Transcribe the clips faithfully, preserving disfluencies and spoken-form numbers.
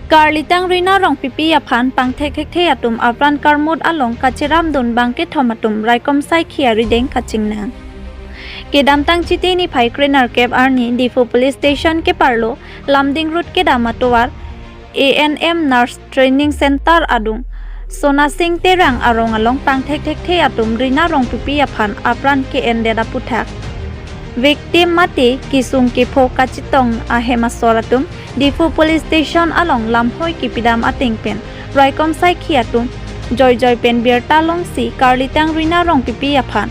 Karlitang Rina Rongpipi aphan pangthek thekthe atum apran karmut along kacherapdun bangkethom atum raikom saikhi arideng kachingnang. Kedamtang Chiti niphai krenerkep arni Diphu Police Station keparlo Lumding Road kedam atovar A N M Nurse Training Center adung Sonasing Terang arong along pangthek thekthe atum Rina Rongpipi aphan apran ke-endet aputhak victim mate kesung kepho kachetong ahem asor atum Diphu Police Station along lamhoi kepidam ateng pen raikom saikhi atum joijoi pen birta longsi Karlitang Rina Rongpipi aphan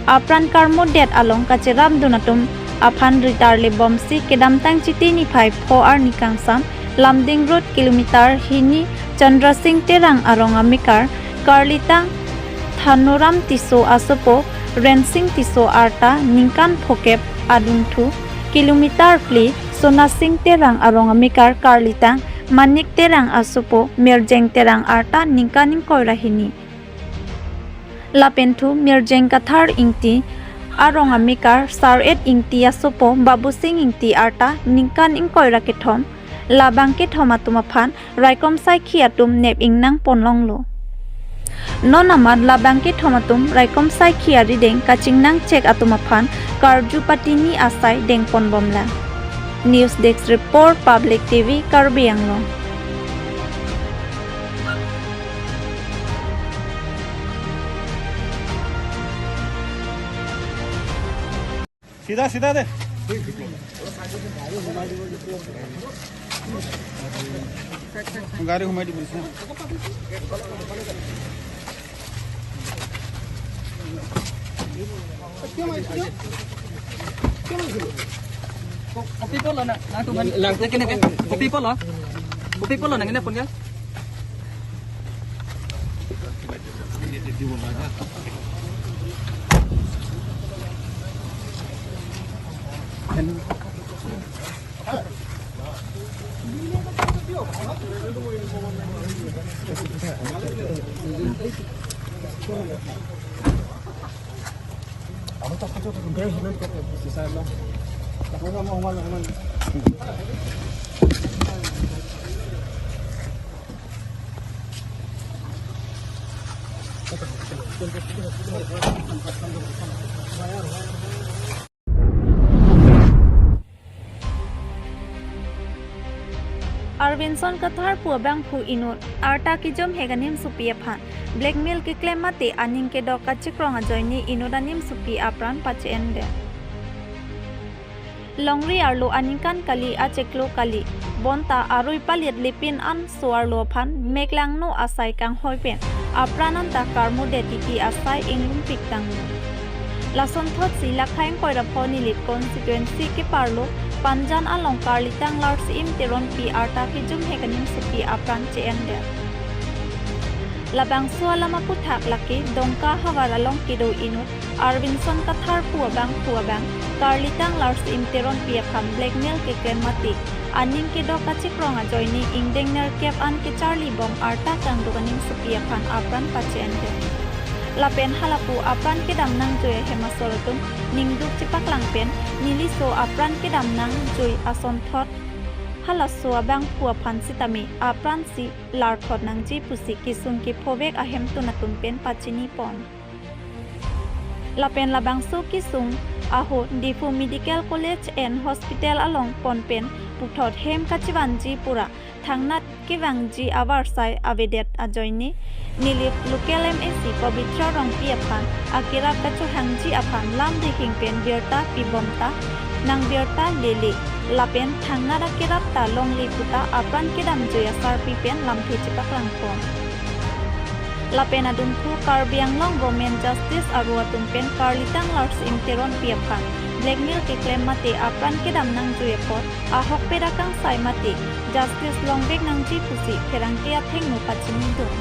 apran karmutdet along kacherapdun atum aphan ritar lebomsi kedamtang Chiti niphai pho arni kangsam Lumding Road kilometer hini Chandra Sing Terang arong amekar Karlitang Thanuram Tisso asopo Rensing Tisso arta ningkan phokep adungthu kilometer phli Sonasing Terang arong amekar Karlitang Manik Terang asopo Mirjeng Terang arta ningkan ingkoi ra hini. Lapenthu Mirjeng Kathar Ingti arong amekar Saret Ingti asopo Babusing Ingti arta ningkan ingkoi ra kethom, labangkethom atum aphan raikom saikhi atum nep ingnang ponlonglo. Non amat labangkethom atum raikom saikhi arideng kachingnang chek atum aphan karju patini asai dengponbomlang. News Desk Report, Public T V, Karbi Anglong. सीधा सीधा दे। गाड़ी घुमाई दी पुलिस ने। Kopi polo na, na tu ban. Lang tu kene ke. Kopi polo. Kopi polo nang ini pun ya. Arvinson Kathar pu abangphu inut arta kejum hek animsopi aphan blackmail keklem mate aning kedok kachekrong ajoine inut animsopi apran pache-endet. Longri arlo aningkan kali achiklo kali bonta arui palit lipin an so arlo aphan meklangno asai kanghoi pen apran anta karmutdet titi asai inglungpik tanglo. Lasonthotsi lakhai ingkoi ra pho Nilip constituency keparlo Panjan along Karlitang Larsim Teronpi arta kejum hek animsopi apran che-endet. Labangso alam aputhak lake Dongka havar along kedo inut Arvinson Kathar pu abangphu abang Karlitang Larsim Teronpi aphan blackmail keklem mate aning kedok kachekrong ajoine ingdeng nerkep an kecharlibom arta kangduk animsopi aphan apran pache-endet. Lapen halapu apran kedam nangjoi ahem asor atum ningduk chepaklang pen neliso apran kedam nangjoi asonthot halaso abangphu aphan sitame apransi larthot nangji pusi kesung kephovek ahemtun atum pen pachinipon. Lapen labangso kesung ahut Diphu Medical College and Hospital along pon pen puthot hem kachevanji pura thangnat kevangji avarsai avedet ajoine Nilip local M A C Pabitra Rongpi aphan akerap kachohangji aphan lam rihing pen birta pibom ta nang birta lele lapen thangnat akerap ta longle puta apran kedamjoi asarpi pen lamthe chepaklangpon. Lapen adungthu Karbi Anglong Women Justice aro atum pen Karlitang Larsim Teronpi aphan blackmail keklem mate apran kedam nangjoi apot ahokpet akangsai mate justice longvek nangji pusi pherangke athengno pachinidun.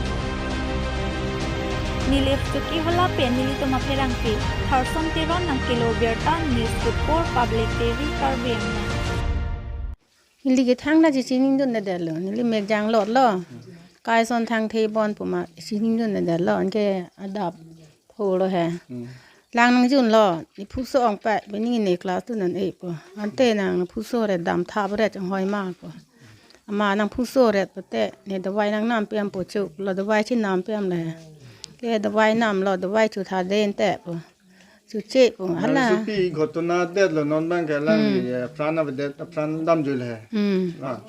Nilip Chokihola pen nelitum apherangke Tharsom Teron nangkelo birta News Report Public T V Karbi Anglong. Neli ke thangta chinidundedet lo, neli mekjang lotlo. Kaison thangthe bon puma chinidundedet lo, anke adap pholo he. Hmm. Lang nangjunlo, ne phuso ong pa, bini ne class two nan e po. Ante nang phuso re dam thap re chang hoi ma po. Ama nangphuso ret pute, ne dawai nangnam piam pu chuk, lo dawai chinam piam le. Ke dawai nam lo, dawai chu tha den te pu. Chu che pu, hala. Nangsopi ghotona det lo non abang ke alangli, Hmm. eh, apran avedet, apran damjui le. Hmm. Ah.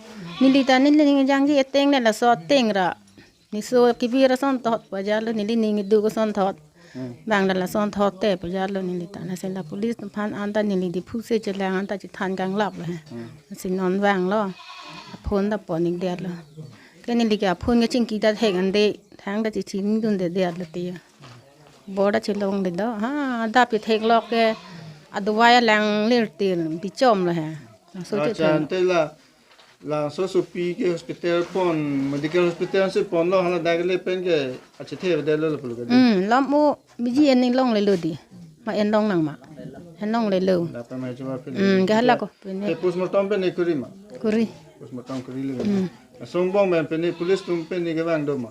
Neli ta neli ning jangji ateng le laso ateng ra. Neso kebir ason thot pajarlo, neli ning iduk ason thot. Hmm. Bang la lason thot te pajarlo neli ta. Lasi la police aphan anta neli Diphu si chelang anta chethan kanglap lo he. Hmm. Lasi non vanglo. Aphone ta pon-ik detlo. Ke neli ke aphone ke chingki ta thek ande, thang ta chechingdunde detlo te. Bor ta chelongle do. Ha, adap ke theklok ke adawai alang lir til bichom lo he. So Acha, chetheklok. Ante la, laso sopi ke hospital pon, medical hospital si ponlo, hala dak le pen ke achethe avedet lo pulo ke di. Hmm, lam o biji en longle lo di. Ma en long nang ma. En longle lo. Dak pen ma chuwa pin. Hmm, ke hala ko pin. Ke postmortem pen kuri ma. Kuri. Postmortem kuri le. Hmm. Songbong pen pen police atum pen kevang do ma.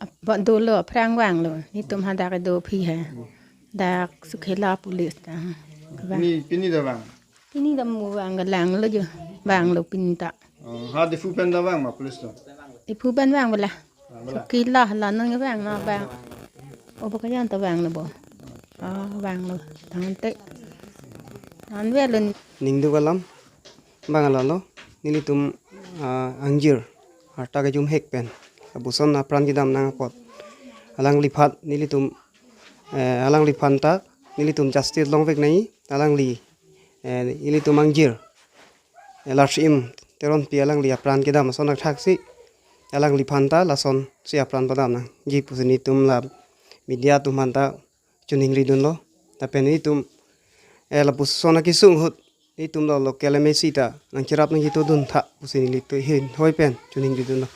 Ap-, ba dolo, aphrang vanglo. Netum hadak do aphi he. Dak Sukhela police ta. Vang. Pini, pini ta vang. Pini ta mo vang, kelang lo jo. Vanglo pini ta. Oh, ha Diphu pen ta vang ma police atum? Diphu pen vang bela. Vang bela. Sukhela la non vang na vang. O, Bokajan ta vanglo bo. Ah, vanglo. Tangte. An velo ni. Ningduk alam. Bang alalo, nelitum, ah, angjir, arta kejum hek pen, lapuson apran kedam nang apot. Alangliphan, nelitum, eh, alangliphan ta, nelitum justice longvek nangji, alangli, eh, nelitum angjir, eh, Larsim Teronpi alangli apran kedam ason athak si, alangliphan ta, lason si apran padam nangji pusi nelitum la media atum aphan ta, choningri dunlo. Lapen itum, eh, lapuson akesung ahut, itum lo local M A C ta nangcherap nangchitodun tha pusi nelitum ahin hoi pen choningri dunlo.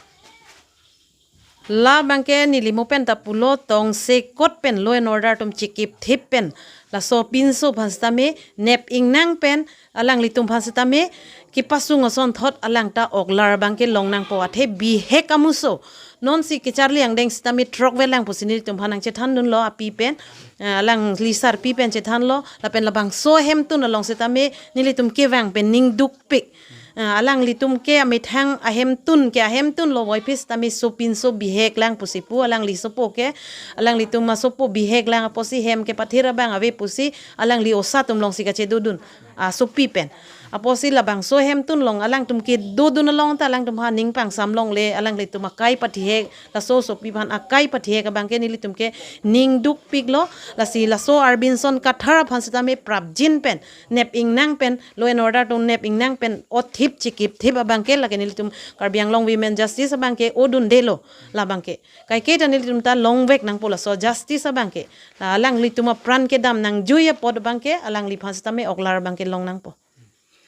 Labang ke neli mo pen ta pulo, tongsekot pen law and order atum chekip thip pen, laso pinso aphan sitame nep ingnang pen, alanglitum aphan sitame kepasung ason thot alang ta oklar abang ke long nangpo, athe bihek amuso. Non si kecharli angdeng sitame throkvelang pusi nelitum aphan nangchethan dunlo api pen, eh, alangli sarpi pen chethanlo, lapen labangso ahemtun along sitame nelitum kevang pen ningdukpik. Eh, alanglitum ke amethang ahemtun ke ahemtun lo, voiphit sitame sopinso bihek lang pusi pu, alangli sopo ke, alanglitum asopo bihek lang apotsi hem kepathir abang ave pusi, alangli osa atum alongsi kachedodun, ah, sopi pen. Apotsi labangso ahemtun along alangtum kedodun along ta alangtum aphan ning pangsam longle, alanglitum akai pathihek, laso sopi aphan akai pathihek abang ke nelitum ke ningdukpiklo, lasi laso Arbinson Kathar aphan sitame prapjin pen, nep ingnang pen, law and order atum nep ingnang pen, othip chekip thip abang ke lake nelitum Karbi Anglong Women Justice abang ke odundelo, labang ke. Kaike ta nelitum ta longvek nangpo laso justice abang ke. La alanglitum apran kedam nangjui apot abang ke, alangliphan sitame oklar abang ke long nangpo.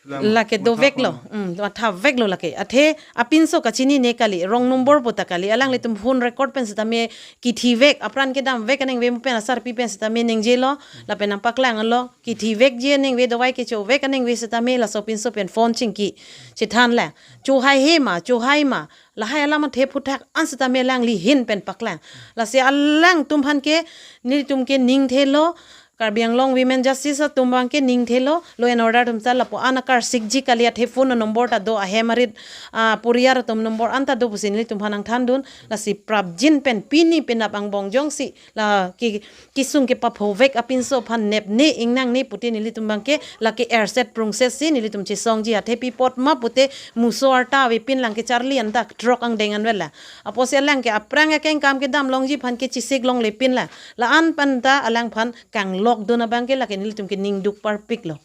Lake doveklo, hmm, mathaveklo lake. Athe apinso kachinine kali, wrong number pu ta kali. Alanglitum phone record pen sitame kithivek, apran kedamvek aningve mo pen asarpi pen sitame ningjelo, lapen nangpaklanglo, kithivekji aningve, dawai kechovek aningve sitame laso pinso pen phone chingki, chethanlang. Chohaihe ma, chohai ma, lahai alam athe aphuthak an sitame alangli ahin pen paklang. Lasi alangtum aphan ke, nelitum ke ningthelo, Karbi Anglong Women Justice atum abang ke ningthelo, law and order atum ta lapu-an akarsikji kali, athe phone number ta do, ahem arit, ah, poriyar atum number an ta do pusi nelitum aphan nangthandun, lasi prapjin pen pini penap angbong jongsi, la ke, kesung kepaphovek apinso aphan nepne ingnangne pute nelitum abang ke, lake erset prungset si nelitum chesongji, athe pi apot ma pute muso arta avepin lang, kecharli anta throk angdeng anvet lang. Apotsi alang ke aphrang akengkam kedam longji aphan ke chesik longle pin lang. La-an pen ta alangphan kanglokdun abang ke lake nelitum ke ningduk parpiklo.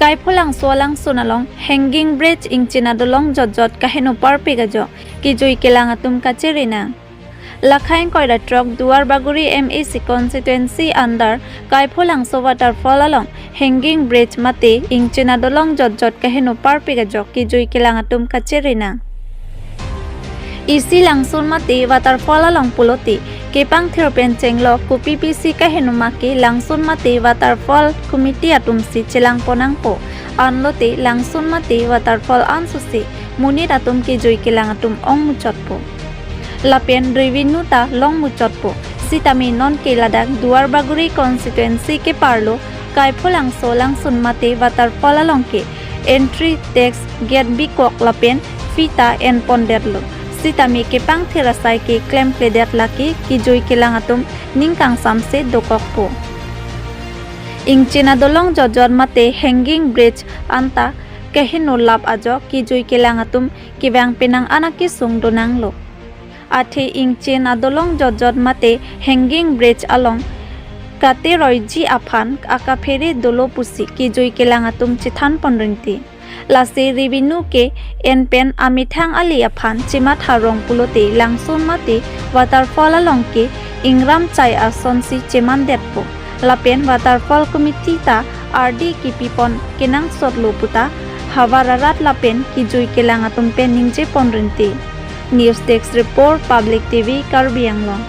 Kaipholangso alangsun along hanging bridge ingchina dolong jotjot kaheno parpik ajok kejui kelang atum kachiri nang. Lakhai ingkoi ra throk Duarbagori M A C constituency under Kaipholangso waterfall along hanging bridge mate ingchina dolong jotjot kaheno parpik ajok kejui kelang atum kachiri nang. Isi langsun mate waterfall along pulote kepangthir pen chenglok kopi pisi kaheno ma ke langsun mate waterfall committee atum si chelangpon nangpo. Anlote langsun mate waterfall anso si monit atum kejui kelang atum ongmuchotpo. Lapen revenue ta longmuchotpo. Sitame nonke ladak Duarbagori constituency keparlo Kaipholangso langsun mate waterfall along ke entry tax gate bikok lapen fee ta enpon detlo. Sitame kepangthir asai ke klemkledet lake kejui kelang atum ning kangsamse dokokpo. Ingchin adolong jotjot mate hanging bridge anta kaheno lap ajok kejui kelang atum kevang penang an akesung donanglo. Athe ingchin adolong jotjot mate hanging bridge along kateroiji aphan akaphere dolo pusi kejui kelang atum chethanpon rinti. Lasi revenue ke enpen amethang ali aphan chematha rong pulote langsun mate waterfall along ke ingram chai asonsi chemandetpo. Lapen waterfall committee ta ardi kepipon kenangsotlo puta havar arat lapen kejui kelang atum pen ningjepon rinti. News Desk Report, Public T V, Karbi Anglong.